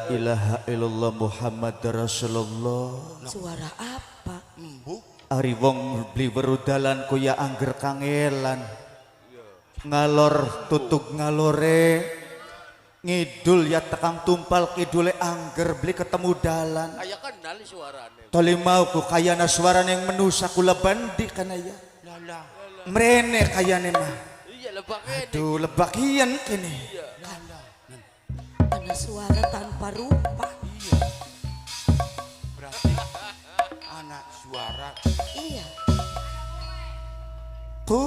La ilaha illallah Muhammad Rasulullah. Suara apa? Embuh. Ari wong beli weru dalan kuya angger kangelan. Ngalor tutug ngalore. Ngidul ya tekang tumpal kidule angger beli ketemu dalan. Kaya kenal suarane. Toli mau ku kayana suarane yang menusa kula bandi kana ya. Lala. Mrene kayane mah. Iya lebak kene. Aduh lebakian kene. Lala. Karena suara tanpa rupa. Iya. Berarti anak suara. Iya. Ku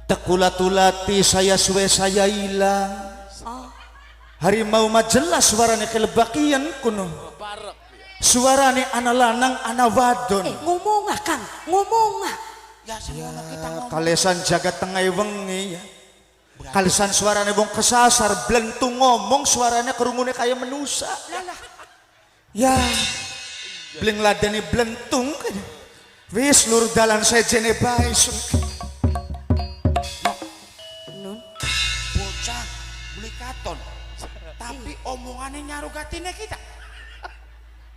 tekulat-tulati saya suwe saya hilang. Oh, Harimau mah jelas suarane kelebakian kuno. Parek ya. Suarane ana lanang ana wadon. Ngomong ah Kang, ngomong ah. Ya semono kita ngomong. Kalesan jagat tengah wengi ya. Kalesan suarane wong kesasar blentung ngomong suarane kerungune kaya menusa. Lala. Ya. Bling ladeni blentung. Wis lur dalan sejene bae sun. Nun, Bocah beli katon. Tapi omongannya nyaru gatine kita.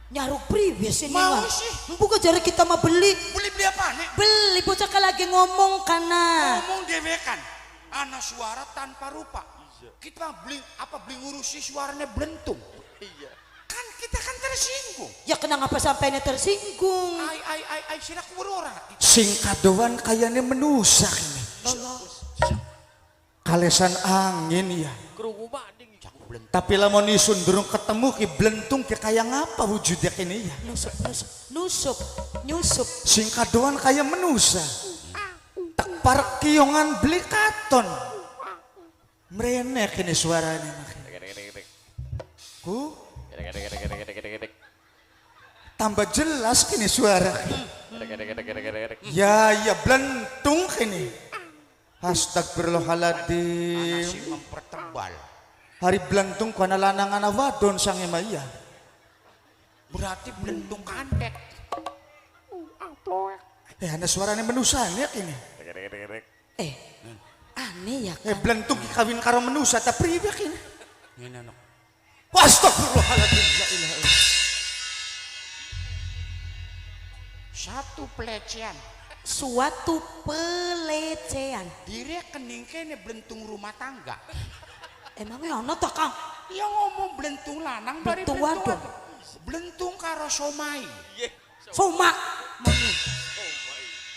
Nyaruk priwe sini Mau mah. sih. Empu jare kita mah beli. Beli-beli apa nek? Beli bocah ka lagi ngomong kana. Ngomong dewekan. Anak suara tanpa rupa. Kita beli apa beli ngurusi suaranya belentung. Iya. Kan kita kan tersinggung. Ya kenapa sampainya tersinggung? Ai ai ai ai sira kuwe ora. Sing kadoan kayane menusa kene. Kalesan angin ya. Krungu maning iku. Tapi lamun isun durung ketemu ki blentung ki kaya ngapa wujudnya kene ya. Nusuk, nusuk, nusuk, nyusup. Sing kadoan kaya menusa. Tak parkiongan beli katon. Mrene kene suarane makin. Ku tambah jelas kini suara. Ya ya blentung kini. Astagfirullahaladzim. Sing mempertebal. Hari blentung kana lanang ana wadon sange mah iya. Berarti belentung kantet. Ana suarane menusane kini. Aneh ya Kang. Blentung ki kawin karo menusa ta priwe kini? Ngene nok. Astagfirullahaladzim. La ilaha illallah. Satu pelecehan. Suatu pelecehan. Di rekening kene belentung rumah tangga. Emangnya ono toh Kang? Ya ngomong belentung lanang bari Belentung wadon. Belentung karo somai. Soma.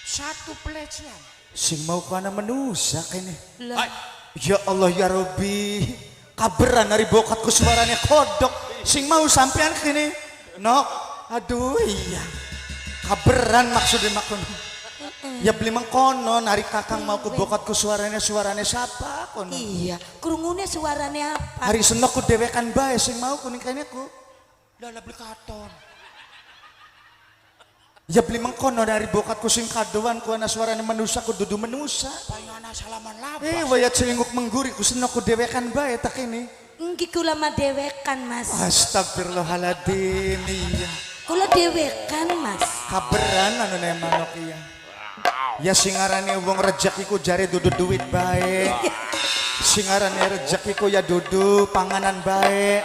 Satu pelecehan. Sing mau kana menusa kene. Lah, Ya Allah ya Rabbi. Kaberan dari bokatku suarane kodok. Sing mau sampean kene. Nok, aduh iya. Kaberan maksudnya makono. Ya beli mengkono nari kakang mau ke bokatku suarane suarane siapa kono. Iya, krungune suarane apa? Hari senok ku dewekan bae sing mau kuning kene ku. Lah beli katon. Ya beli mengkono dari bokatku sing kadoan ku ana suarane menusa ku dudu menusa. Paling ana salaman labas. Wayat selinguk mengguri ku senok ku dewekan bae tak ini. Nggih kula mah dewekan, Mas. Astagfirullahaladzim iya. Kula dewekan, Mas. Kaberan anu ne manok iya. Ya singarane wong rejeki ku jare dudu duit bae. Singarane rejeki ku ya dudu panganan bae.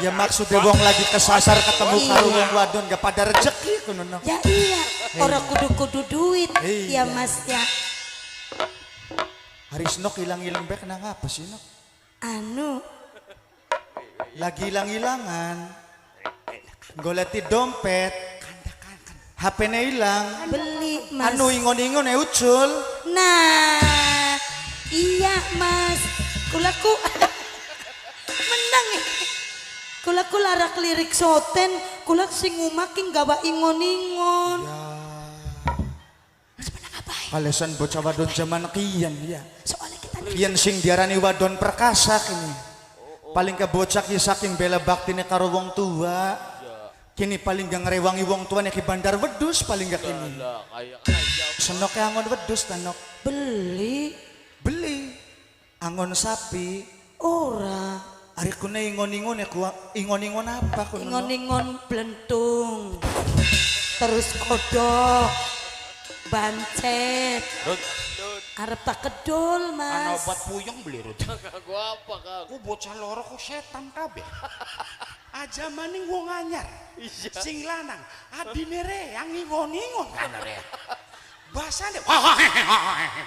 Ya maksudnya wong lagi kesasar ketemu karo wong wadon gak pada rejeki kuno no. Ya iya, ora kudu-kudu duit Iya. ya Mas ya. Hari senok ilang-ilang bae kena ngapa sih nok? Anu, Lagi ilang-ilangan. Goleti dompet. HP-ne ilang. beli Mas. Anu ingon-ingon e ucul. Nah, iya Mas. Kula ku menang. Kula ku larak lirik soten, kula sing ngumaki gawa ingon-ingon. Ya. Mas menang apa? Kalesan bocah wadon zaman kian ya. Soalnya kita nih Kian sing diarani wadon perkasa kini. Paling ke bocah ki saking bela baktine karo wong tua. Kini paling gak ngerewangi wong tuane ki bandar wedus paling gak kini. Lah kaya kaya. Senoke angon wedus tanok. beli Beli angon sapi. ora. Ari kune ingon-ingon ya ku ingon-ingon apa kuno? Ingon-ingon blentung. Terus kodok, bancet, Arep tak kedol, Ana Mas. obat puyeng beli Rut. Kanggo apa, Kang? Ku bocah loro ku setan kabeh. Aja maning wong anyar. Iya. Sing lanang adine reang ngingon-ingon kan reang. Basane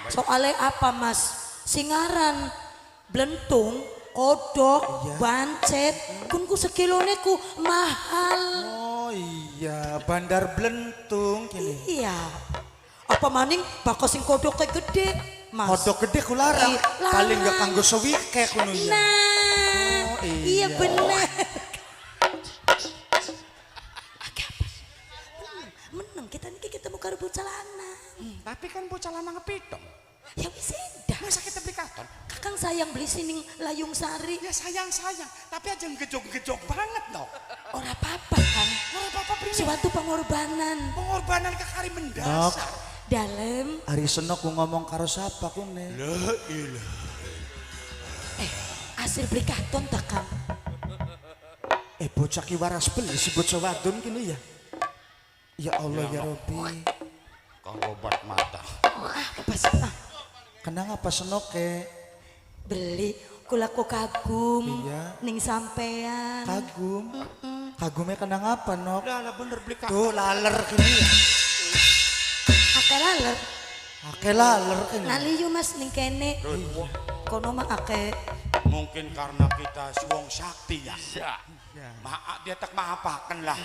Soale apa, Mas? Singaran blentung, kodok, bancet, kun ku sekilone ku mahal. Oh iya, bandar blentung kini. Iya. Apa maning bakal sing kodoke gede, Mas. Kodok gede ku larang, Ih, paling gak larang. kanggo sewike kuno ya. Nah, Oh, iya iya. bener. Agak apa sih? Meneng, meneng kita niki ketemu karo bocah lanang. Tapi kan bocah lanang pitung. Ya wis endah. Masa kita beli katon? Kakang sayang beli sining layung sari. Ya sayang-sayang, tapi aja ngejok-ngejok banget no. Ora apa-apa kan. Ora apa-apa beli. Suatu pengorbanan. Pengorbanan ke hari mendasar. Dalem Ari senok ku ngomong karo sapa kune. La ilah. hasil beli katon ta Kang. Bocah ki waras beli si bocah wadon kini ya. Ya Allah ya Robi. Kanggo obat mata. Ah, apa sih? Ah, Kenang apa senoke? beli kula kok kagum Iya. ning sampean. Kagum. Kagumnya kenang apa nok? Lah lah bener beli katon. Tuh laler kini ya. Akeh laler. Akeh laler kini. Nali yo Mas ning kene. Kono mah akeh Mungkin karena kita wong sakti ya. Iya. Maaf dia tak maafakan lah.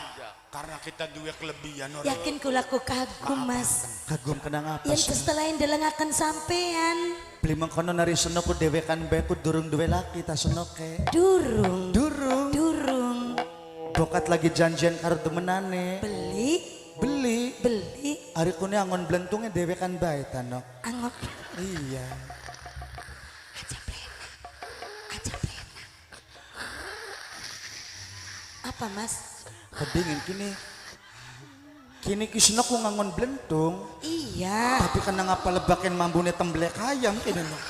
Karena kita duwe kelebihan orang. yakin kula kok kagum Mas. Kagum kenang apa Yang sih? setelah ndelengaken sampean Beli mengkono nari senok ku dewekan bae ku durung duwe laki ta senoke. durung Durung. durung Bokat lagi janjian karo temenane. beli Beli. beli Ari kune angon blentungnya dewekan bae ta nok. angon Iya. aja plena aja plena apa Mas? Kedingin kini. Kini ki senok ku ngangon blentung. Iya. Tapi kena ngapa lebakin mambune temblek ayam kini nok.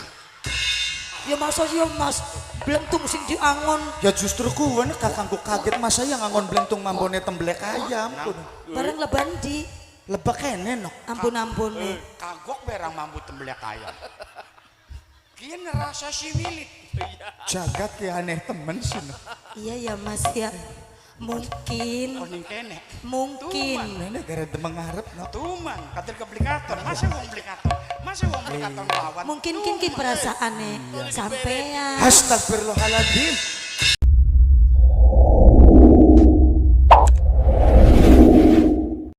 Ya masa sih ya Mas blentung sing diangon Ya justru kuwen kakangku kaget masa yang ngangon blentung mambune temblek ayam kuno. bareng lebandi Lebak kene nok. ampun-ampun nih. Kagok berang mambu tembelak ayam. Kian rasa si wilit. Jagat ki aneh temen sih nok. Iya ya Mas ya. Mungkin Oh ning kene. mungkin Nenek gara demeng ngarep nok. Tuman, katil ke beli katon. Masa wong beli katon? Masa wong beli katon lawan? mungkin kin kin perasaane sampean. Astagfirullahaladzim.